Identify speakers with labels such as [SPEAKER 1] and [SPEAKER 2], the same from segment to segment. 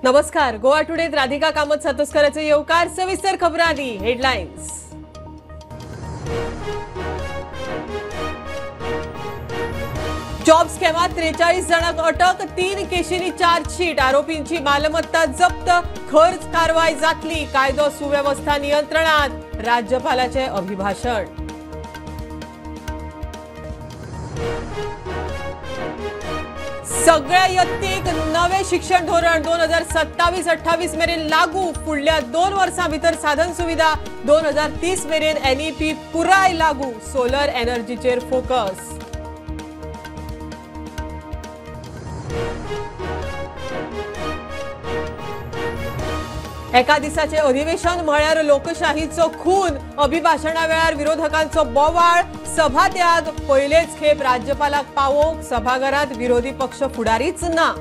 [SPEAKER 1] नमस्कार, गोवा टुडेत राधिका कामत सातोस्कराचे येवकार. सविस्तर खबरांनी हेडलाइन्स. जॉब स्कॅमात 43 जाणांक अटक, 3 केशींनी चार्जशीट, आरोपींची मालमत्ता जप्त, खर्च कारवाय जातली, कायदो सुवेवस्था नियंत्रणात, राज्यपालाचे अभिभाषण. सगळ्या यत्तेक नवे शिक्षण धोरण 2027-28 मेरेन लागू, फुडल्या 2 वर्सां भितर साधन सुविधा, 2030 मेरेन एनईपी पुराय लागू, सोलर एनर्जीचेर फोकस. एका दिसाचे अधिवेशन म्हळ्यार लोकशाहीचो खून, अभिभाषणा वेळार विरोधकांचो बोवाळ, सभात्याग, पयलेच खेप राज्यपालाक पावोवंक सभाघरात विरोधी पक्ष फुडारीच ना.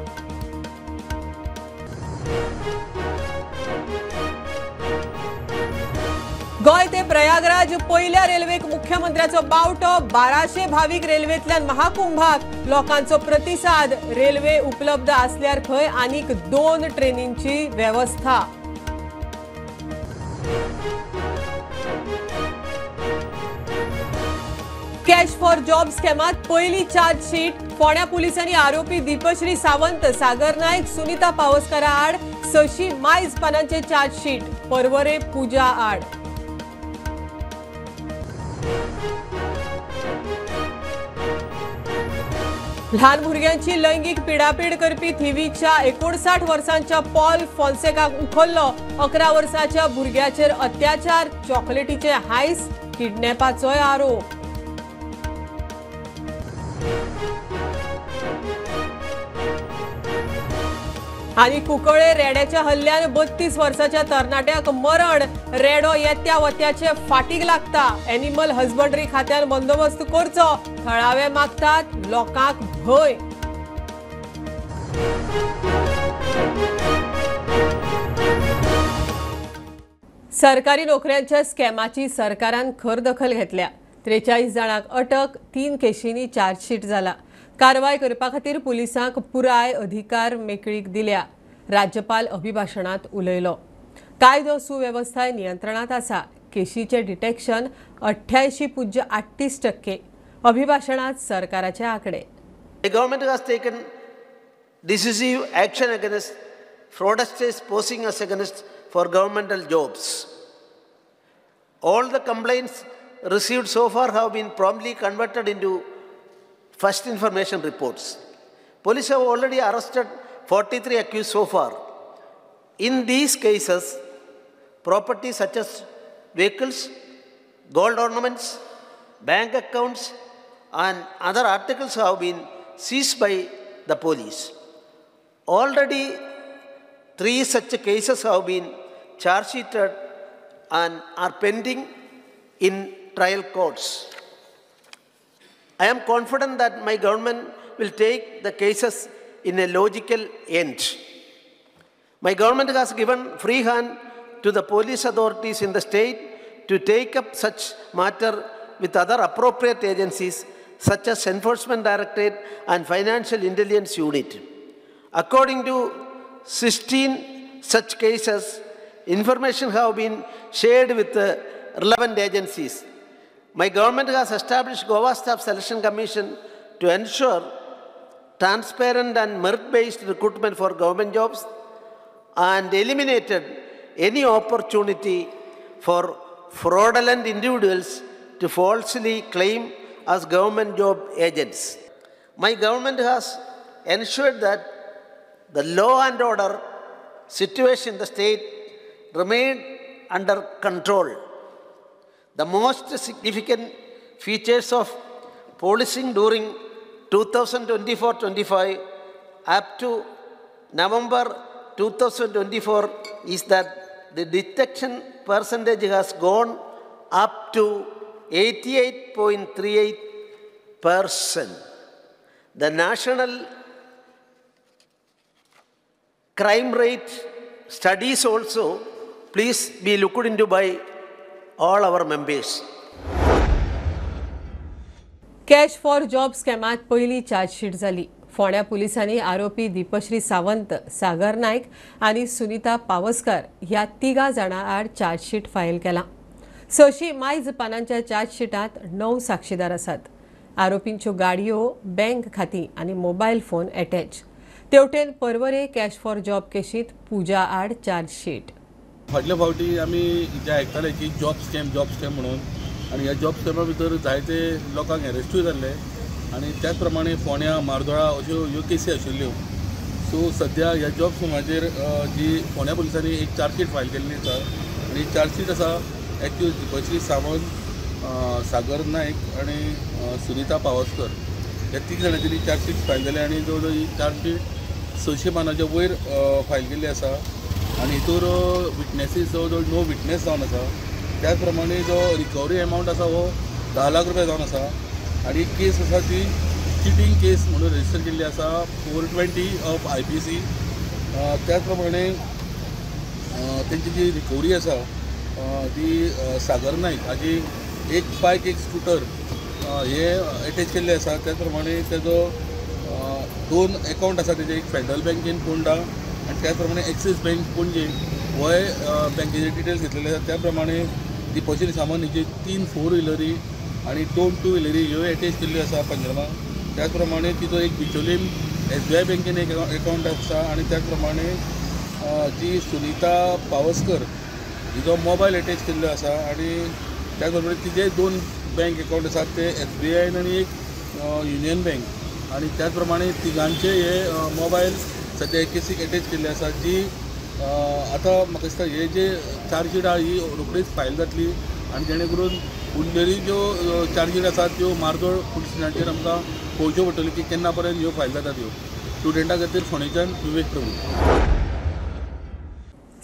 [SPEAKER 1] गोंय ते प्रयागराज पयल्या रेल्वेक मुख्यमंत्र्याचो बावटो, 1200 भावीक रेल्वेंतल्यान महाकुंभाक, लोकांचो प्रतिसाद, रेल्वे उपलब्ध आसल्यार थंय आनीक 2 ट्रेनींची वेवस्था. कॅश फॉर जॉब स्कॅमात पयली चार्जशीट, फोंड्या पुलिसांनी आरोपी दीपश्री सावंत, सागर नायक, सुनीता पावसकारा आड 600 मायज पानांचे चार्जशीट, परवरे पूजा आड. ल्हान भुरग्यांची लैंगिक पिडापीड करपी थिवीच्या 59 वर्सांच्या पॉल फोन्सेकाक उखल्लो, 11 वर्सांच्या भुरग्याचेर अत्याचार, चॉकलेटीचे हायस, किडनॅपाचोय आरोप. आनी कुंकळे रेड्याच्या हल्ल्यान 32 वर्साच्या तरणाट्याक मरण, रेडो येत्या वत्याचे फाटीक लागता, एनिमल हजबंडरी खात्यान बंदोबस्त करचो, थळावे मागतात, लोकांक भंय. सरकारी नोकऱ्यांच्या स्कॅमाची सरकारान खर दखल घेतल्या. 43 जाणांक अटक, 3 केशींनी चार्जशीट जाला. कारवाय करपा खातीर पुलिसांक पुराय अधिकार मेकळीक दिल्या. राज्यपाल अभिभाषणात उलयलो. कायदो सुवेवस्था नियंत्रणात आसा. केशीचे डिटेक्शन 88.38%. अभिभाषणात सरकाराचे आकडे.
[SPEAKER 2] The government has taken decisive action against fraudsters posing as against for governmental jobs. All the complaints received so far have been promptly converted into first information reports. Police have already arrested 43 accused so far. In these cases, property such as vehicles, gold ornaments, bank accounts and other articles have been seized by the police. Already 3 such cases have been charge sheeted and are pending in trial courts. I am confident that my government will take the cases in a logical end. My government has given free hand to the police authorities in the state to take up such matter with other appropriate agencies such as Enforcement Directorate and Financial Intelligence Unit. According to 16 such cases, information have been shared with the relevant agencies. My government has established Goa Staff Selection Commission to ensure transparent and merit-based recruitment for government jobs and eliminated any opportunity for fraudulent individuals to falsely claim as government job agents. My government has ensured that the law and order situation in the state remained under control. The most significant features of policing during 2024-25 up to November 2024 is that the detection percentage has gone up to 88.38%. The national crime rate studies also please be looked into by all our members.
[SPEAKER 1] Cash for job स्कॅमात पहिली chargesheet झाली. फोंड्या पुलिसांनी आरोपी दीपश्री सावंत, सागर नायक आनी सुनीता पावसकर ह्या 3 जाणां आड chargesheet file केलां. 600 मायज पानांच्या चार्जशीटांत 9 साक्षीदार आसात. आरोपींच्यो गाडयो, बँक खातीं आनी मोबायल फोन अटॅच. तेवटेन पर्वरे कॅश फॉर जॉब केशींत पूजा आड चार्जशीट.
[SPEAKER 3] फाटल्या फावटी आमी जे आयकताले की जॉब स्कॅम जॉब स्कॅम म्हणून, आनी ह्या जॉब स्कॅमा भितर जायते लोकांक एरेस्टूय जाल्ले आनी त्याच प्रमाणे फोंड्या, मार्दोळा अश्यो ह्यो केसी आशिल्ल्यो. सो सद्या ह्या जॉब स्कॅमाचेर जी फोंड्या पुलिसांनी एक चार्जशीट फायल केल्ली आसा आनी चार्जशीट आसा एक्यूज दीपश्री सावंत, सागर नायक आनी सुनीता पावसकर ह्या 3 जाणांची चार्जशीट फायल जाली आनी जवळ जवळ ही चार्जशीट 600 पानाच्या वयर फायल केल्ली आसा आनी हितूर विटनेसीस जवळ जवळ 9 विटनेस जावन आसा. त्याच प्रमाणे जो रिकवरी एमावंट आसा हो 10 लाख रुपया जावन आसा आनी केस आसा ती चिटींग केस म्हणून रजिस्टर केल्ली आसा 420 ऑफ IPC. त्याच प्रमाणे तेंची जी रिकवरी आसा ती सागर नायक हाजी एक बायक एक स्कुटर हे एटॅच केल्ले आसा. त्याच प्रमाणे तेजो 2 एकावंट आसा तेजे, एक फेडरल बँकेन पोंडा आनी त्याच प्रमाणे एक्सीस बँक पणजे होय बँकेचे डिटेल्स घेतलेले आसा. त्या प्रमाणे दीपश्री सावंत हिची 3 4 व्हिलरी आनी 2 2 व्हिलरी ह्यो एटॅच केल्ल्यो आसा पंजरमा. त्याच प्रमाणे तिचो एक बिचोलीम SBI बँकेन एक एकावंट आसा आनी त्याच प्रमाणे जी सुनीता पावसकर हिजो मोबायल एटॅच केल्लो आसा आनी त्याच प्रमाणे तिजे 2 बँक एकावंट आसात ते SBI आनी एक युनियन बँक आनी त्याच प्रमाणे तिगांचे हे मोबायल सद्या केसीक एटॅच केल्ले आसा. जी आतां म्हाका दिसता हे जे चार्जशीट आहा ही रोखडीच फायल जातली आनी जेणे करून उरलेली ज्यो चार्जीस आसात त्यो मार्दोळ पुलीस स्टेशनाचेर आमकां पळोवच्यो पडटल्यो की केन्ना पर्यंत ह्यो फायल जाता त्यो. स्टुडंटा खातीर फोंडेच्यान विवेक प्रभू.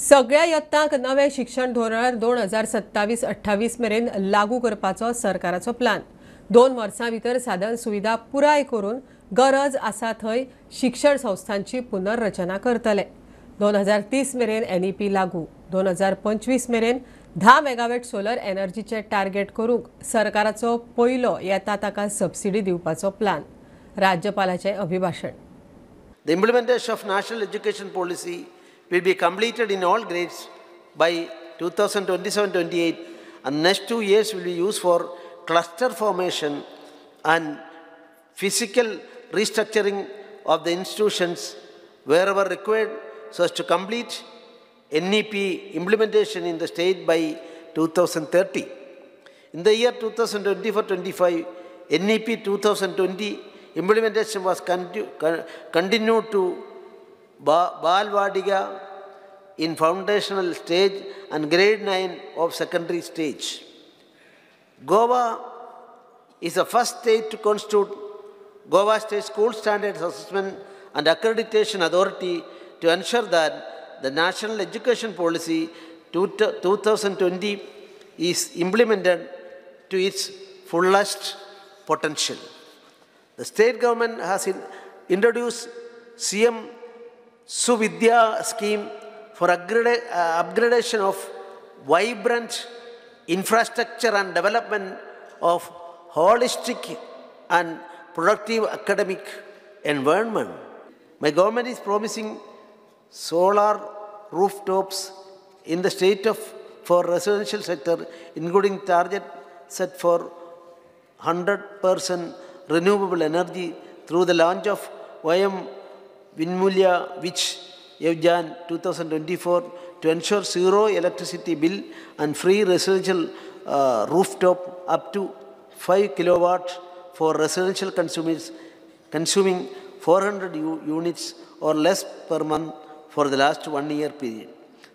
[SPEAKER 1] सगळ्या यत्तांक नवें शिक्षण धोरण 2027-28 मेरेन लागू करपाचो सरकाराचो प्लान. 2 वर्सां भितर साधन सुविधा पुराय करून गरज आसा थंय शिक्षण संस्थांची पुनर्रचना करतले. 2030 मेरेन NEP लागू. 2025 मेरेन 10 मेगावॅट सोलर एनर्जीचे टार्गेट करूंक सरकाराचो पयलो येता ताका सबसिडी दिवपाचो plan. राज्यपालाचें अभिभाशण.
[SPEAKER 2] The implementation of National Education Policy will be completed in all grades by 2027-28 and next 2 years will be used for cluster formation and physical restructuring of the institutions wherever required so as to complete NEP implementation in the state by 2030. In the year 2024-25, NEP 2020 implementation was continued to Balvadiga in foundational stage and grade 9 of secondary stage. Goa is the first state to constitute Goa State School Standards Assessment and Accreditation Authority to ensure that the National Education Policy 2020 is implemented to its fullest potential. The state government has introduced CM Suvidya scheme for upgradation of vibrant infrastructure and development of holistic and productive academic environment. My government is promising solar rooftops in the state of for residential sector, including target set for 100% renewable energy through the launch of YM Vinmulya Vich Yavjan 2024 to ensure zero electricity bill and free residential rooftop up to 5 kilowatt for residential consumers consuming 400 units or less per month for the last 1 year period.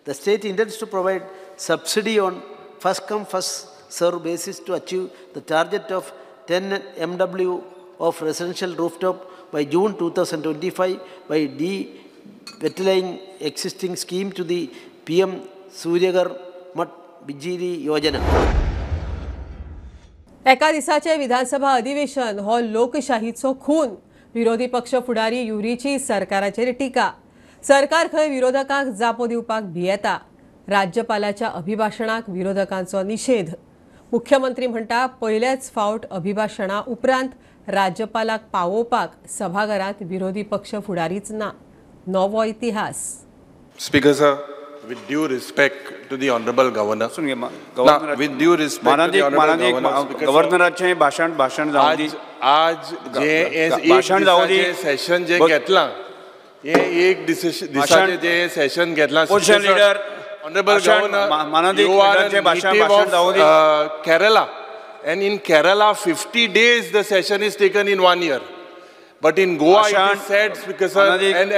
[SPEAKER 2] The state intends to provide subsidy on first come first serve basis to achieve the target of 10 MW of residential rooftop by June 2025 by de-ventilating existing scheme to the PM Suryaghar Muft Bijli Yojana.
[SPEAKER 1] एका दिसाचे विधानसभा अधिवेशन हो लोकशाहीचो खून. विरोधी पक्ष फुडारी युरीची सरकाराचेर टीका. सरकार खंय विरोधकांक जापो दिवपाक भियेता. राज्यपालाच्या अभिभाशणाक विरोधकांचो निषेध. मुख्यमंत्री म्हणटा पयलेच फावट अभिभाशणा उपरांत राज्यपालाक पावोवपाक सभाघरांत विरोधी पक्ष फुडारीच ना. नवो इतिहास.
[SPEAKER 4] Speaker sir, with due respect to the honourable governor, with due respect to the honourable governor,
[SPEAKER 5] गव्हर्नराचें भाशण भाशण जावं
[SPEAKER 4] आज जे भाशण जावं सेशन जे घेतलां हे एक दिसाचें जे सेशन घेतलां.
[SPEAKER 5] Opposition leader,
[SPEAKER 4] honourable governor, you are a native of Kerala and in Kerala 50 days the session is taken in 1 year. But in Goa it is said, Speaker sir,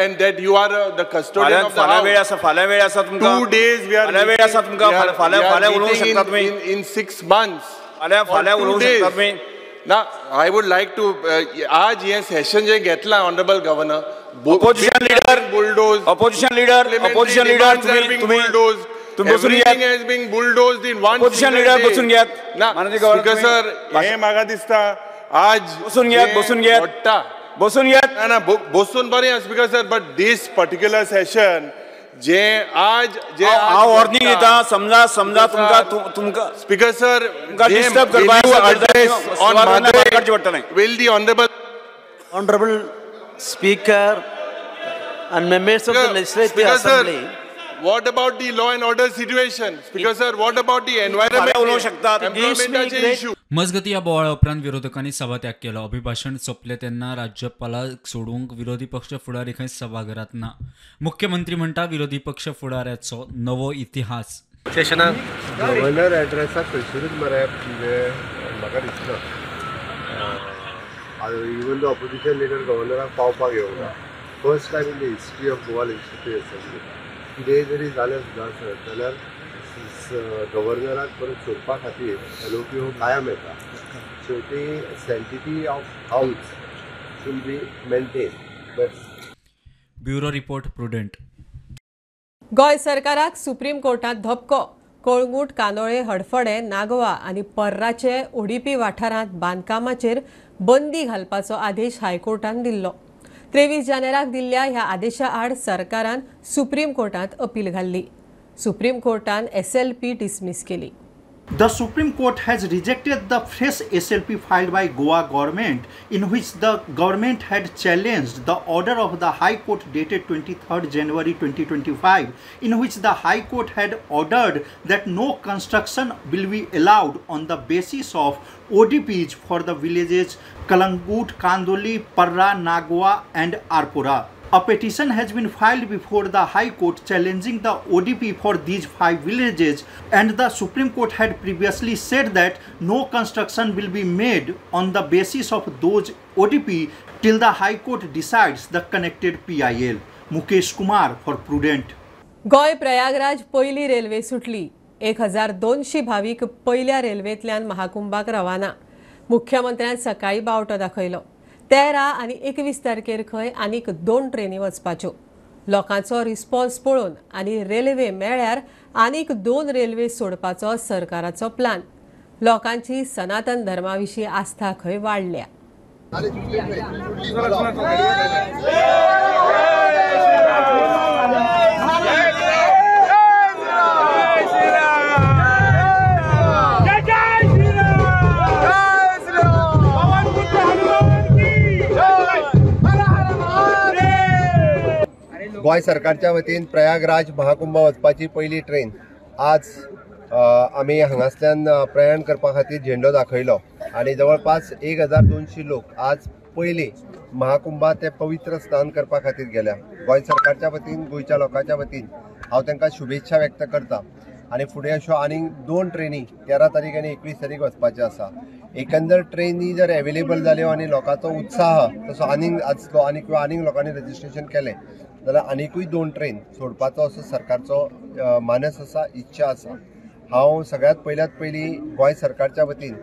[SPEAKER 4] and that you are the custodian of the house. 2 days we are meeting in 6 months. 2 days. Now I would like to आज हे सेशन जे घेतला honourable governor,
[SPEAKER 5] opposition leader
[SPEAKER 4] bulldoze,
[SPEAKER 5] opposition leader, opposition leader तुम्ही
[SPEAKER 4] bulldoze, everything has been bulldozed in one
[SPEAKER 5] opposition leader बसून घेयात.
[SPEAKER 4] ना speaker sir, हे म्हाका दिसता आज
[SPEAKER 5] बसून घेयात, बसून घेयात, बसून घेयात.
[SPEAKER 4] ना ना बसून बरें speaker sir, but this particular session जे आज जे
[SPEAKER 5] हांव वॉर्निंग दिता, समजा समजा तुमकां तुमकां
[SPEAKER 4] स्पीकर सर
[SPEAKER 5] डिस्टर्ब करपाक पडटलें.
[SPEAKER 4] Will the honourable
[SPEAKER 2] honourable speaker and members of the legislative assembly,
[SPEAKER 4] what about the law and order situation? Speaker sir, what about the environment? Issue.
[SPEAKER 6] मजगती ह्या बोवाळा उपरांत विरोधकांनी सभात्याग केलो. अभिभाशण सोंपलें तेन्ना राज्यपालाक सोडूंक विरोधी पक्ष फुडारी खंय सभाघरांत ना. मुख्यमंत्री म्हणटा विरोधी पक्ष फुडाऱ्याचो नवो इतिहास.
[SPEAKER 7] गव्हर्नर एड्रेसाक खंयसरूच मरे म्हणजे म्हाका दिसना. इवन the opposition leader गव्हर्नराक पावपाक येवंक ना. First time in the history of Goa legislative assembly कितेंय जरी जालें सुद्दां आसत जाल्यार गव्हर्नराक परत सोदपा खातीर एलओपी हो कायम येता. शेवटी sanctity of house should be maintain.
[SPEAKER 6] Bureau report, Prudent.
[SPEAKER 1] Goa सरकाराक सुप्रीम कोर्टांत धपको. कळंगूट, कांदोळे, हडफडें, नागवा आनी पर्राचे ओडीपी वाठारांत बांदकामाचेर बंदी घालपाचो आदेश हायकोर्टान दिल्लो. 23 जानेराक दिल्ल्या ह्या आदेशा आड सरकारान सुप्रीम कोर्टांत अपील घाल्ली. सुप्रीम कोर्टान SLP dismiss केली.
[SPEAKER 8] The Supreme Court has rejected the fresh SLP filed by Goa government, in which the government had challenged the order of the High Court dated 23rd January 2025, in which the High Court had ordered that no construction will be allowed on the basis of ODPs for the villages Kalangut, Kandoli, Parra, Nagwa and Arpora. A petition has been filed before the High Court challenging the ODP for these 5 villages, and the Supreme Court had previously said that no construction will be made on the basis of those ODP till the High Court decides the connected PIL. Mukesh Kumar for Prudent.
[SPEAKER 1] Goa Prayagraj पयली railway सुटली. 1200 भावीक पयल्या रेल्वेंतल्यान महाकुंभाक रवाना. मुख्यमंत्र्यान सकाळी बावटो दाखयलो. 13 आनी 21 तारखेर खंय आनीक 2 ट्रेनी वचपाच्यो. लोकांचो रिस्पॉन्स पळोवन आनी रेल्वे मेळ्यार आनीक 2 रेल्वे सोडपाचो सरकाराचो प्लान. लोकांची सनातन धर्मा विशीं आस्था खंय वाडल्या.
[SPEAKER 7] गोंय सरकारच्या वतीन प्रयागराज महाकुंभ वचपाची पयली ट्रेन आज आमी हांगासल्यान प्रयाण करपा खातीर झेंडो दाखयलो आनी जवळपास 1200 लोक आज पयली महाकुंभात ते पवित्र स्नान करपा खातीर गेल्या. गोंय सरकारच्या वतीन, गोंयच्या लोकांच्या वतीन हांव तांकां शुभेच्छा व्यक्त करता आनी फुडें अश्यो आनीक 2 ट्रेनी 13 तारीख आनी 21 तारीख वचपाच्यो आसा. एकंदर ट्रेनी जर एवेलेबल जाल्यो आनी लोकांचो उत्साह तसो आनीक आसलो आनी किंवा आनीक लोकांनी रजिस्ट्रेशन केलें जाल्यार आनिकूय 2 ट्रेन सोडपाचो असो सरकारचो मानस आसा, इच्छा आसा. हांव सगळ्यांत पयल्यात पयलीं गोंय सरकारच्या वतीन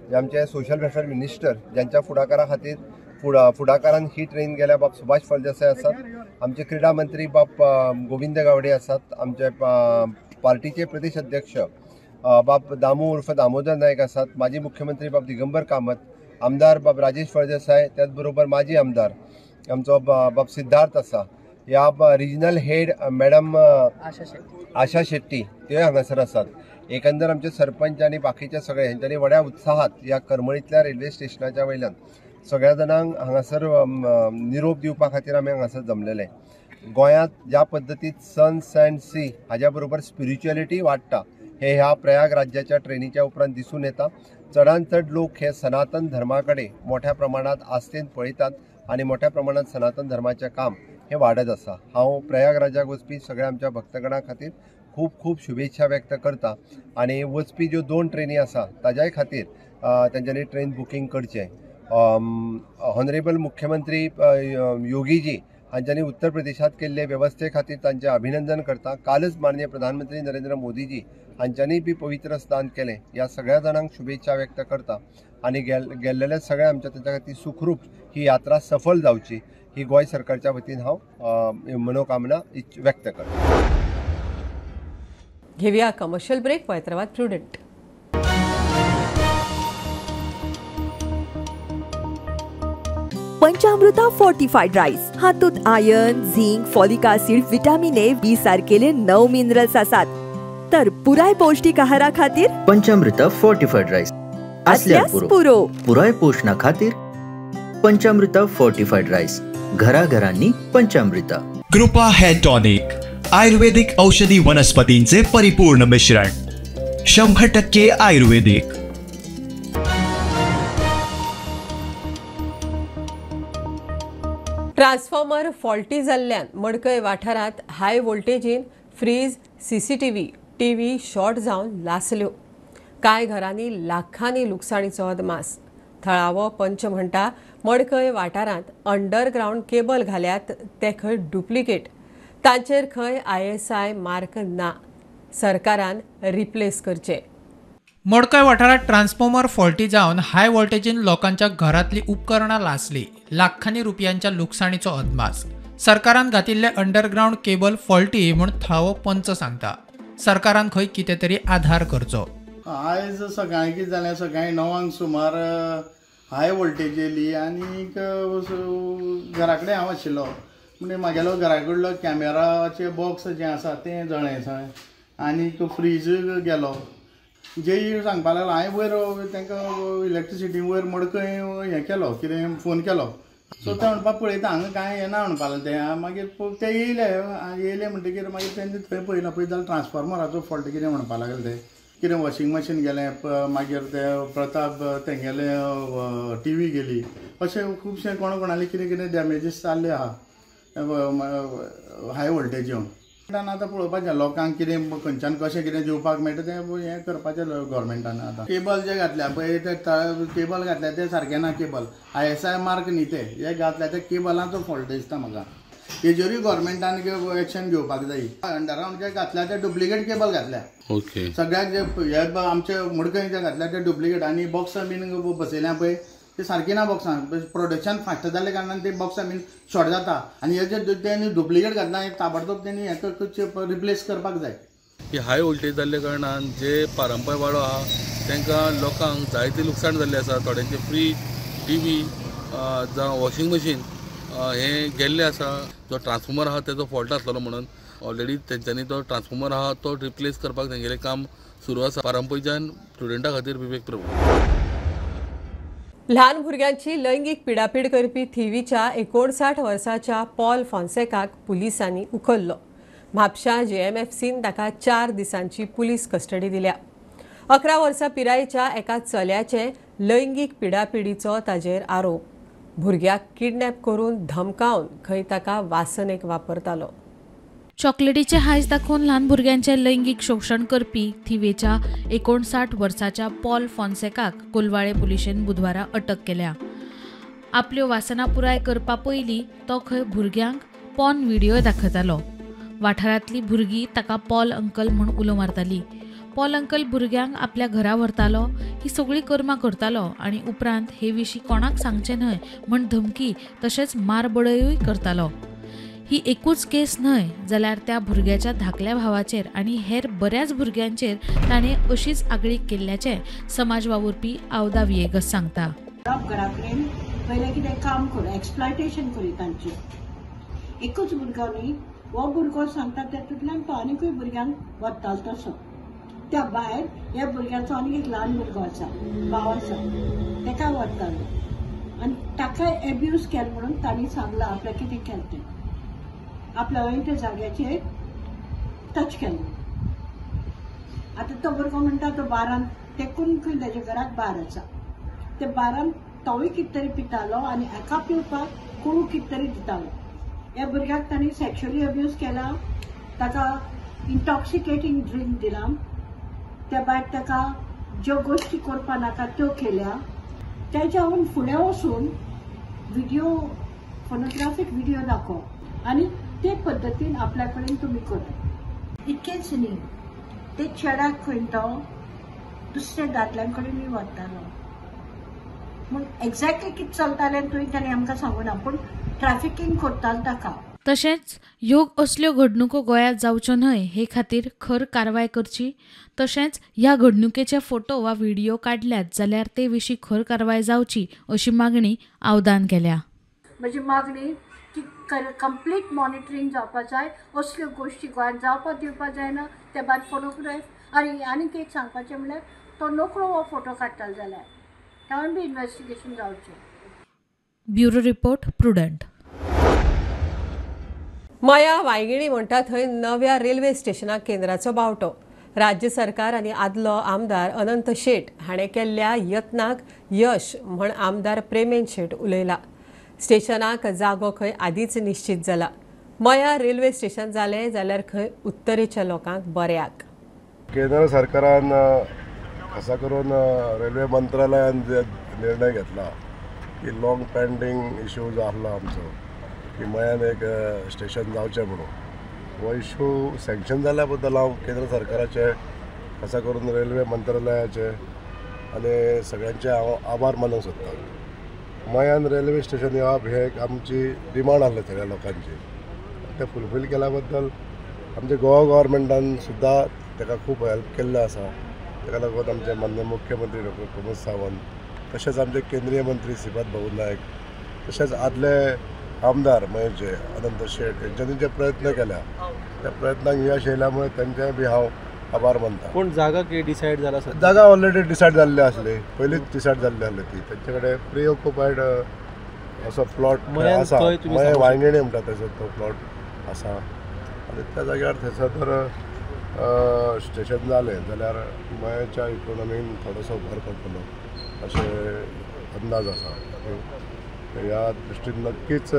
[SPEAKER 7] जे आमचे सोशल वेलफेअर मिनिस्टर ज्यांच्या फुडाकारा खातीर फुडाकारान ही ट्रेन गेल्या बाब सुभाष फळदेसाय आसात, आमचे क्रीडा मंत्री बाब गोविंद गावडे आसात, आमचे पार्टीचे प्रदेश अध्यक्ष बाब दामू उर्फ दामोदर नायक आसात, माजी मुख्यमंत्री बाब दिगंबर कामत, आमदार बाब राजेश फळदेसाय, त्याचबरोबर माजी आमदार आमचो बाब सिद्धार्थ आसा, ह्या regional head madam Asha Shetty ते हांगासर आसात. एकंदर आमचे सरपंच आनी बाकीचे सगळे हेंच्यांनी व्हड्या उत्साहात ह्या करमळींतल्या रेल्वे स्टेशनाच्या वयल्यान सगळ्या जाणांक हांगासर निरोप दिवपा खातीर आमी हांगासर जमलेले. गोंयांत ज्या पद्दतीन सन सँड सी हाज्या बरोबर स्पिरिच्युअलिटी वाडटा हे ह्या प्रयाग राज्याच्या ट्रेनीच्या उपरांत दिसून येता. चडांत चड लोक हे सनातन धर्मा कडेन मोठ्या प्रमाणांत आस्थेन पळयतात आनी मोठ्या प्रमाणांत सनातन धर्माचें काम हें वाडत आसा. हांव प्रयागराजाक वचपी सगळ्या आमच्या भक्तगणां खातीर खूब खूब शुभेच्छा व्यक्त करता आनी वचपी ज्यो 2 ट्रेनी आसा ताज्याय खातीर तेंच्यांनी ट्रेन बुकींग करचें. ऑनरेबल मुख्यमंत्री योगीजी हांच्यांनी उत्तर प्रदेशांत केल्ले वेवस्थे खातीर तांचें अभिनंदन करता. कालच माननीय प्रधानमंत्री नरेंद्र मोदीजी हांच्यांनी बी पवित्र स्नान केलें. ह्या सगळ्या जाणांक शुभेच्छा व्यक्त करता आनी गेल्लेल्या सगळ्या आमच्या तांच्या खातीर सुखरूप ही यात्रा सफल जावची ही गोंय सरकारच्या वतीन हांव मनोकामना व्यक्त करता.
[SPEAKER 1] घेऊया commercial break. Hyderabad prudent.
[SPEAKER 9] Panchamruta fortified rice हातूंत iron, zinc, folic acid, vitamin A, B सारकेले 9 minerals आसात. तर पुराय पौष्टिक आहारा खातीर
[SPEAKER 10] पंचामृता फोर्टिफाइड राईस असल्यास पुरो. पुराय पोषणा खातीर पंचामृता फोर्टिफाइड राईस घराघरांनी पंचामृता.
[SPEAKER 11] कृपा हेअर टॉनिक आयुर्वेदिक औषधी वनस्पतींचे परिपूर्ण मिश्रण, 100% आयुर्वेदिक.
[SPEAKER 1] ट्रान्सफॉर्मर फॉल्टी जाल्ल्यान मडकय वाठारांत हाय वोल्टेजीन फ्रीज, सीसीटीव्ही, टीव्ही शॉर्ट जावन लासल्यो. कांय घरांनी लाखांनी लुकसाणीचो अदमास. थळावो पंच म्हणटा मडकय वाठारांत अंडरग्रावंड केबल घाल्यात ते खंय डुप्लिकेट, तांचेर खंय ISI mark ना. सरकारान रिप्लेस करचे.
[SPEAKER 12] मडकय वाठारांत ट्रान्सफॉर्मर फॉल्टी जावन हाय वोल्टेजीन लोकांच्या घरांतली उपकरणां लासली. लाखांनी रुपयांच्या लुकसाणीचो अदमास. सरकारान घातिल्ले अंडरग्रावंड केबल फॉल्टी म्हूण थळावो पंच सांगता. सरकारान खंय कितें तरी आधार करचो.
[SPEAKER 13] आयज सकाळीं कितें जालें, सकाळीं 9 सुमार हाय वोल्टेज येयली आनी घरा कडेन हांव आशिल्लो. म्हणजे म्हागेलो घरा कडलो कॅमेराचे बॉक्स जें आसा तें जळ्ळें सगळें आनी फ्रीज गेलो. जे सांगपाक लागलो हांवें वयर तांकां इलेक्ट्रिसिटी वयर मडकय हें केलो, कितें फोन केलो. सो ते म्हणपाक पळयता हांगा कांय येना म्हणपाक लागले ते. मागीर ते येयले, येयले म्हणटकीर मागीर तेंचे थंय पळयलां, पळयत जाल्यार ट्रान्सफॉर्मराचो फॉल्ट कितें म्हणपाक लागले ते. कितें वॉशिंग मशीन गेलें, मागीर ते प्रताप तेंगेले टीव्ही गेली, अशें खुबशें कोणा कोणाले कितें कितें डॅमेजीस जाल्ले आहा हाय वोल्टेज येवन. आतां पळोवपाचें लोकांक कितें खंयच्यान कशें कितें दिवपाक मेळटा तें हें करपाचें गव्हर्मेंटान. आतां केबल जे घातल्या पळय ते केबल घातल्या ते सारकें ना, केबल ISI mark न्ही ते हे घातल्या ते केबलाचो फॉल्ट दिसता म्हाका. हेजेरूय गव्हर्मेंटान एक्शन घेवपाक जाय. अंडरग्रावंड जे घातल्या ते डुप्लिकेट केबल घातल्या,
[SPEAKER 3] ओके,
[SPEAKER 13] सगळ्याक जे हे आमचे मडकय जे घातल्या ते डुप्लिकेट. आनी बॉक्सां बीन बसयल्या पळय ते सारकी ना बॉक्सां, प्रोडक्शन फास्ट जाल्ल्या कारणान ते बॉक्सां बीन शॉर्ट जाता आनी हे जे तेणी डुप्लिकेट घातला ताबडतोब तेणी हें रिप्लेस करपाक जाय.
[SPEAKER 3] ही हाय वोल्टेज जाल्ल्या कारणान जे पारंपरीक वाडो आहा तांकां लोकांक जायते लुकसाण जाल्लें आसा. थोड्यांचे फ्रीज, टीव्ही जावं वॉशिंग मशीन हे गेल्ले आसा. जो ट्रान्सफॉर्मर आहा तेजो फॉल्ट आसलेलो म्हणून ऑलरेडी तेंच्यांनी तो ट्रान्सफॉर्मर आहा तो रिप्लेस करपाक तेंगेलें काम सुरू आसा. पारंपरीच्यान स्टुडंटा खातीर विवेक प्रभू.
[SPEAKER 1] ल्हान भुरग्यांची लैंगीक पिडापीड करपी थिवीच्या 59 वर्साच्या पॉल फोन्सेकाक पुलिसांनी उखल्लो. म्हापशा JMFCन ताका 4 दिसांची पुलीस कस्टडी दिल्या. 11 वर्सां पिरायेच्या एका चल्याचे लैंगीक पिडापिडीचो ताजेर आरोप. भुरग्याक किडनॅप करून धमकावन खंय ताका वासनेक वापरतालो.
[SPEAKER 14] चॉकलेटीचे हायस दाखोवन ल्हान भुरग्यांचे लैंगीक शोशण करपी थिवेच्या 59 वर्साच्या पॉल फोन्सेकाक कोलवाळे पुलिशेन बुधवारा अटक केल्या. आपल्यो वासना पुराय करपा पयलीं तो खंय भुरग्यांक पॉर्न व्हिडियो दाखयतालो. वाठारांतली भुरगीं ताका पॉल अंकल म्हूण उलो मारताली. पॉल अंकल भुरग्यांक आपल्या घरा व्हरतालो, ही सगळीं कर्मां करतालो आनी उपरांत हे विशीं कोणाक सांगचें न्हय म्हूण धमकी तशेंच मारबडयूय करतालो. ही एकूच केस न्हय जाल्यार त्या भुरग्याच्या धाकल्या भावाचेर आनी हेर बऱ्याच भुरग्यांचेर ताणें अशीच आगळीक केल्ल्याचें समाज वावुरपी आवदा वियेगस सांगता.
[SPEAKER 15] घरा कडेन पयलें कितें काम करूं, एक्सप्लॉयटेशन करी तांचें. एकूच भुरगो न्ही, हो भुरगो सांगता तेतूंतल्यान तो आनीकूय भुरग्यांक वतालो तसो. त्या भायर ह्या भुरग्याचो आनीक एक ल्हान भुरगो आसा, भाव आसा, तेका वतालो. आनी ताकाय एब्यूज केलें म्हणून तांणी सांगलां आपल्या कितें केलें तें, आपल्या हांवें त्या जाग्याचेर टच केलें. आतां तो भुरगो म्हणटा तो बारान तेकून खंय ताच्या घराक बार आसा, त्या बारान तोवूय कितें तरी पितालो आनी हाका पिवपाक कोणू कितें तरी दितालो. ह्या भुरग्याक तांणी सेक्शुअली अब्यूज केला, ताका इंटॉक्सिकेटींग ड्रिंक दिला, त्या भायर ताका ज्यो गोश्टी करपा नाका त्यो केल्या. त्याच्याहून फुडें वचून व्हिडिओ फोनोग्राफीक व्हिडिओ दाखो आनी ते पद्दतीन आपल्या कडेन तुमी करात. इतकेंच न्ही, ते चेड्याक खंय तो दुसऱ्या दादल्यां कडेनूय व्हरतालो. पूण एक्झॅक्टली कितें चलतालें तुवें ताणें आमकां सांगूना, पूण ट्रॅफिकींग करतालो ताका.
[SPEAKER 14] तशेंच ह्यो असल्यो घडणुको गोंयांत जावच्यो न्हय हे खातीर खर कारवाय करची, तशेंच ह्या घडणुकेचे फोटो वा व्हिडिओ काडल्यात जाल्यार ते विशीं खर कारवाय जावची अशी मागणी आवदान केल्या.
[SPEAKER 15] म्हजी मागणी की कंप्लीट मॉनिटरींग जावपा जाय, असल्यो गोश्टी गोंयांत जावपाक दिवपाक जायना. त्या भायर फोटोग्राफ आनी आनीक एक सांगपाचें म्हणल्यार तो नकळो हो फोटो काडटलो जाल्यार तावूय बी इन्वेस्टिगेशन जावचें.
[SPEAKER 14] Bureau report, Prudent.
[SPEAKER 1] मया वायगिणी म्हणटा थंय नव्या रेल्वे स्टेशनाक केंद्राचो बावटो. राज्य सरकार आनी आदलो आमदार अनंत शेट हाणें केल्ल्या यत्नाक यश म्हण आमदार प्रेमेन शेट उलयला. स्टेशनाक जागो खंय आदींच निश्चित जाला. मया रेल्वे स्टेशन जालें जाल्यार खंय उत्तरेच्या लोकांक बऱ्याक.
[SPEAKER 16] केंद्र सरकारान खासा करून रेल्वे मंत्रालयान जे निर्णय घेतला की लॉंग पेंडींग इशू जो आसलो आमचो की मयान एक स्टेशन जावचें म्हणून, हो इशू सँक्शन जाल्या बद्दल हांव केंद्र सरकाराचे खासा करून रेल्वे मंत्रालयाचे आनी सगळ्यांचे हांव आभार मानूंक सोदतां. मयान रेल्वे स्टेशन येवप हे एक आमची डिमांड आसली सगळ्या लोकांची, तें फुलफील केल्या बद्दल आमच्या गोवा गव्हर्मेंटान सुद्दां ताका खूब हेल्प केल्लें आसा. ताका लागून आमचे माननीय मुख्यमंत्री डॉक्टर प्रमोद सावंत, तशेंच आमचे केंद्रीय मंत्री श्रीपाद भाऊ नायक, तशेंच आदले आमदार मयेचे अनंत शेट हेंच्यांनी जे प्रयत्न केल्या त्या प्रयत्नांक यश येयल्या मुळे तांचेय बी हांव आभार मानता.
[SPEAKER 17] पूण जागा कितें डिसायड जाला?
[SPEAKER 16] जागा ऑलरेडी डिसायड जाल्ली आसली, पयलींच डिसायड जाल्ली आसली ती. तांचे कडेन प्री ऑक्युपायड असो प्लॉट आसा, मये वांयगिणी म्हणटा थंयसर तो प्लॉट आसा आनी त्या जाग्यार थंयसर तर स्टेशन जालें जाल्यार मयेच्या इकोनॉमीन थोडोसो भर पडटलो अशें अंदाज आसा. ह्या दृश्टीन नक्कीच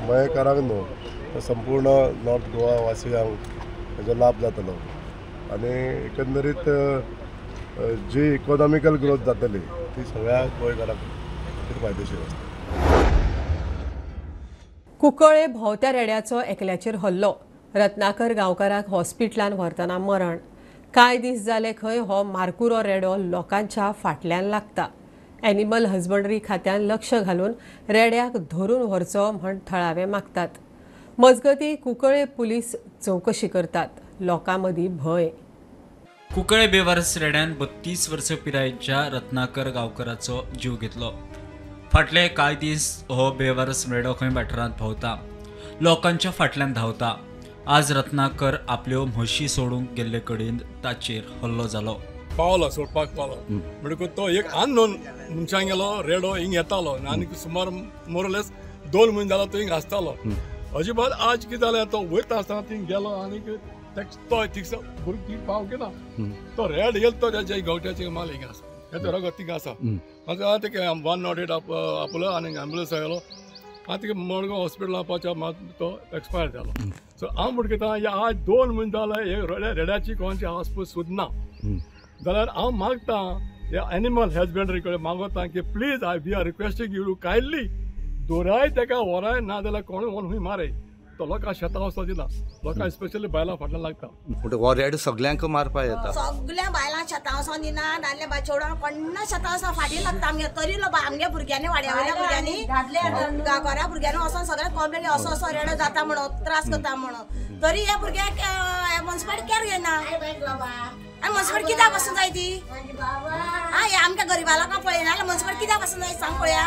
[SPEAKER 16] मयेकारांक न्हू तर संपूर्ण नॉर्थ गोवा वासियांक हेजो लाभ जातलो आनी एकंदरीत जी इकॉनॉमिकल ग्रोथ जातली ती सगळ्या गोंयकारांक फायदेशीर आसता.
[SPEAKER 1] कुंकळे भोंवत्या रेड्याचो एकल्याचेर हल्लो. रत्नाकर गांवकाराक हॉस्पिटलान व्हरतना मरण. कांय दीस जाले खंय हो मारकुरो रेडो लोकांच्या फाटल्यान लागता. एनिमल हजबंडरी खात्यान लक्ष घालून रेड्याक धरून व्हरचो म्हण थळावे मागतात. मजगती कुंकळे पुलीस चवकशी करतात. लोकां मदीं भंय.
[SPEAKER 6] कुंकळे बेवारस रेड्यान 32 वर्सां पिरायेच्या रत्नाकर गांवकराचो जीव घेतलो. फाटले कांय दीस हो बेवारस रेडो खंय वाठारांत भोंवता, लोकांच्या फाटल्यान धांवता. आज रत्नाकर आपल्यो म्हशी सोडूंक गेल्ले कडेन ताचेर हल्लो जालो.
[SPEAKER 18] पावलो सोडपाक पावलो म्हणटकूच तो एक अननोन मनशान गेलो रेडो हिंग येतालो आनी सुमार मोरलेस 2 म्हयने जालो तो हिंग आसतालो. अजिबात आज कितें जालें, तो वयता आसतना थिंग गेलो आनी तो थिंग भुरगीं थिंग पावंक ना, तो रेड येयलो तो तेच्या गवट्याचे माल हिंग आसा, तेचो रगत थिंग आसा. आतां ते 108 आपलो आनी एम्बुलन्स आयलो आनी तिका मडगांव हॉस्पिटलान पावच्या मात तो एक्सपायर जालो. सो हांव म्हणटा आज 2 म्हयने जाले हे रेड्याची कोणाची आसपूस सुद्दां ना जाल्यार हांव मागता ह्या एनिमल हजबंडरी कडेन मागता की please I we are requesting you kindly दोराय ताका व्हराय, ना जाल्यार कोणूय व्हरून हुंय मारे. तो लोकांक शेतां वचपाक दिना, लोकांक स्पेशली बायलां फाटल्यान लागता.
[SPEAKER 19] हो रेड सगल्यांक मारपाक येता,
[SPEAKER 20] सगळ्या बायलां शेतां वचोन दिना, दादले बाय चेडवां कोण्णा शेतां वचोन फाटीं लागता आमगे. तरी आमगे भुरग्यांनी वाड्या वयल्या भुरग्यांनी गांवकारा भुरग्यांनी वचोन सगळ्यांक कंप्लेन असो असो रेडो जाता म्हणून त्रास करता म्हणून, तरी ह्या भुरग्याक मुन्सिपालिटी केअर घेना. आनी मुन्सिपालिटी कित्याक पासून जाय ती? आं, आमकां गरिबा लोकांक पळयना जाल्यार मुन्सिपालिटी कित्याक पासून जाय सांग पळया.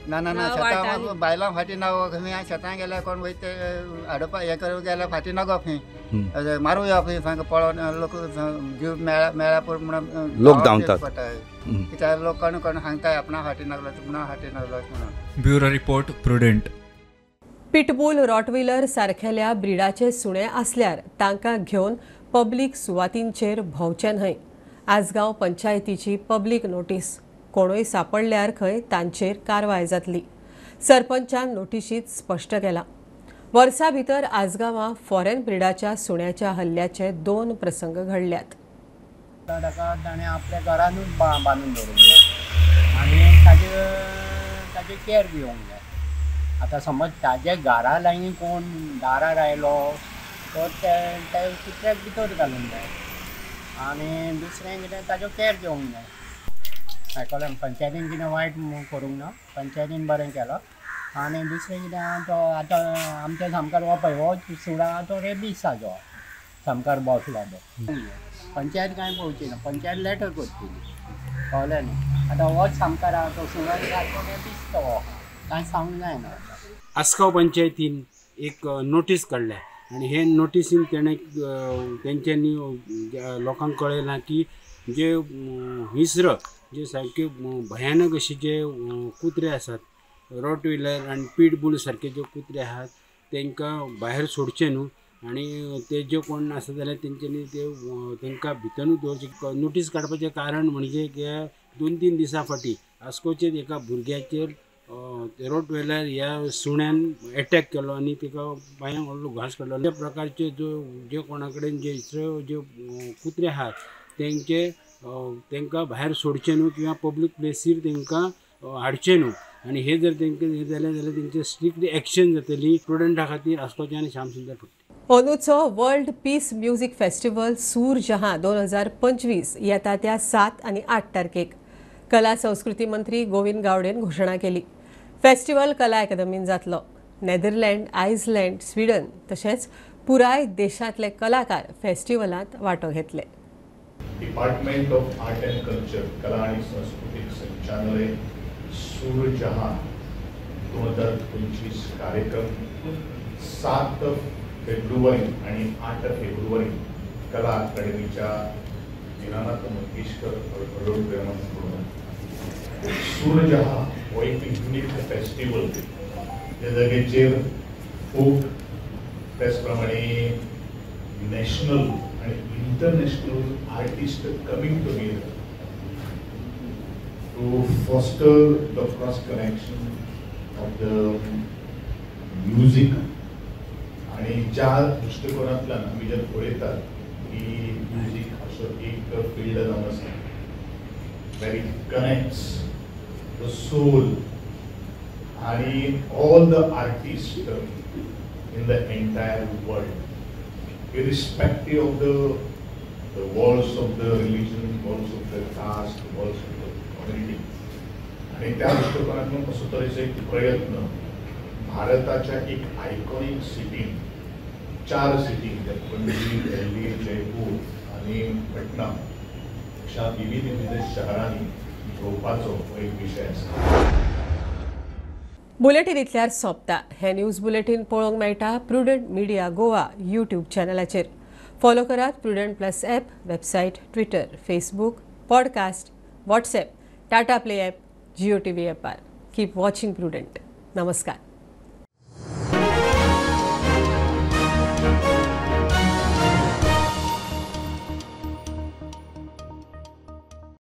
[SPEAKER 21] ना ना ना, शेतां बायलां फाटीं ना खंय शेतां गेल्यार कोण वयता हाडपा हें करूंक गेल्यार फाटीं नगो खंय.
[SPEAKER 17] मारूया सांग पळोवन लोक जीव मेळ्ळा म्हणून
[SPEAKER 19] लोक धांवतात
[SPEAKER 17] कित्याक लोक कोण कोण सांगताय आपणा फाटी नागलो आपणा फाटी नागलो म्हणून.
[SPEAKER 6] Bureau report, Prudent.
[SPEAKER 1] Pitbull, Rottweiler सारखेल्या ब्रिडाचे सुणे आसल्यार तांकां घेवन पब्लीक सुवातींचेर भोंवचें न्हय. आसगांव पंचायतीची पब्लीक नोटीस. कोणूय सापडल्यार खंय तांचेर कारवाय जातली. सरपंचान नोटिशींत स्पश्ट केलां. वर्सा भितर आसगांवां फॉरेन ब्रिडाच्या सुण्याच्या हल्ल्याचे 2 प्रसंग घडल्यात.
[SPEAKER 21] ताका ताणें आपल्या घरानूच बांदून दवरूंक जाय आनी ताजे केअर घेवंक जाय. आतां समज ताजे घरा लागीं कोण दारार आयलो तो त्या कुत्र्याक भितर घालूंक जाय आनी दुसरें कितें ताजो केअर घेवंक जाय. आयकलें, पंचायतीन कितें वायट करूंक ना, पंचायतीन बरें केलां. आनी दुसरें कितें आहा तो आतां आमच्या सामकार हो पळय हो सुणो आहा तो रेबीस ताजो सामकार बसला तो. पंचायत कांय पळोवची ना, पंचायत लेटर करतली, कळ्ळें न्ही. आतां होच सामकार आहा तो सुणो सारको रेबीस तो कांय सांगूंक जायना.
[SPEAKER 22] आसगांव पंचायतीन एक नोटीस काडल्या आनी हे नोटीसीन तेणें तेंच्यांनी लोकांक कळयलां की जे हिंस्र जे सारके भयानक अशे जे कुत्रे आसात, रॉटविलर आनी पिटबूल सारके जे कुत्रे आहात तांकां भायर सोडचे न्हू आनी ते जे कोण आसा जाल्यार तेंच्यांनी ते तांकां भितरूच दवरचे. नोटीस काडपाचें कारण म्हणजे की 2-3 दिसां फाटीं आस्कोचेर एका भुरग्याचेर रॉटवेलर ह्या सुण्यान एटॅक केलो आनी ताका पांयांक व्हडलो घांस काडलो. त्या प्रकारचे जो जे कोणा कडेन जे हिंस्र जे कुत्रे आहात तेंचे तांकां भायर सोडचें न्हू किंवा पब्लीक प्लेसीर तांकां हाडचें न्हू आनी हे जर तांकां हें जालें जाल्यार तेंचे स्ट्रिक्ट एक्शन जातली. स्टुडंटा खातीर आस्कोचे आनी श्याम सुंदर फुट्टे.
[SPEAKER 1] अंदूचो world peace music festival Sur Jahan 2025 येता त्या 7 आनी 8 तारखेक कला संस्कृती मंत्री गोविंद गावडेन घोशणा केली. फेस्टिवल कला अकादमीन जातलो. नेदरलँड, आयसलँड, स्विडन तशेंच पुराय देशांतले कलाकार फेस्टिवलांत वांटो घेतले.
[SPEAKER 23] Department of art and culture, कला आणि सांस्कृतिक संचालनालय सूर जहां 2025 कार्यक्रम 7 फेब्रुवारी आणि 8 फेब्रुवारी कला अकादमीच्या दीनानाथ मंगेशकर ऑडिटोरियमात. सूर जहां हो एक युनिक फेस्टिवल ज्या जागेचेर फोक त्याचप्रमाणे नॅशनल आणि international artist coming together to foster the cross connection of the music. आणि ज्या दृष्टिकोनांतल्यान आमी जर पळयतात की म्युजीक असो एक फिल्ड जावन आसा where it connects the soul आणि all the artist in the entire world, irrespective of the walls of the religion, walls of the caste, walls of the community. आणि त्या दृष्टिकोनातून असो तरेचो एक प्रयत्न भारताच्या एक आयकॉनिक सिटीन, 4 सिटीन, पणजी, दिल्ली, जयपूर आनी पटना अशा विविध विविध शहरांनी घेवपाचो हो एक विशय आसा.
[SPEAKER 1] बुलेटीन इतल्यार सोंपता. हे न्यूज बुलेटीन पळोवंक मेळटा प्रुडंट मिडिया गोवा यूट्यूब चॅनलाचेर. फॉलो करात Prudent plus app, website, Twitter, Facebook, podcast, WhatsApp, Tata Play app, Jio TV ॲपार. Keep watching prudent. नमस्कार.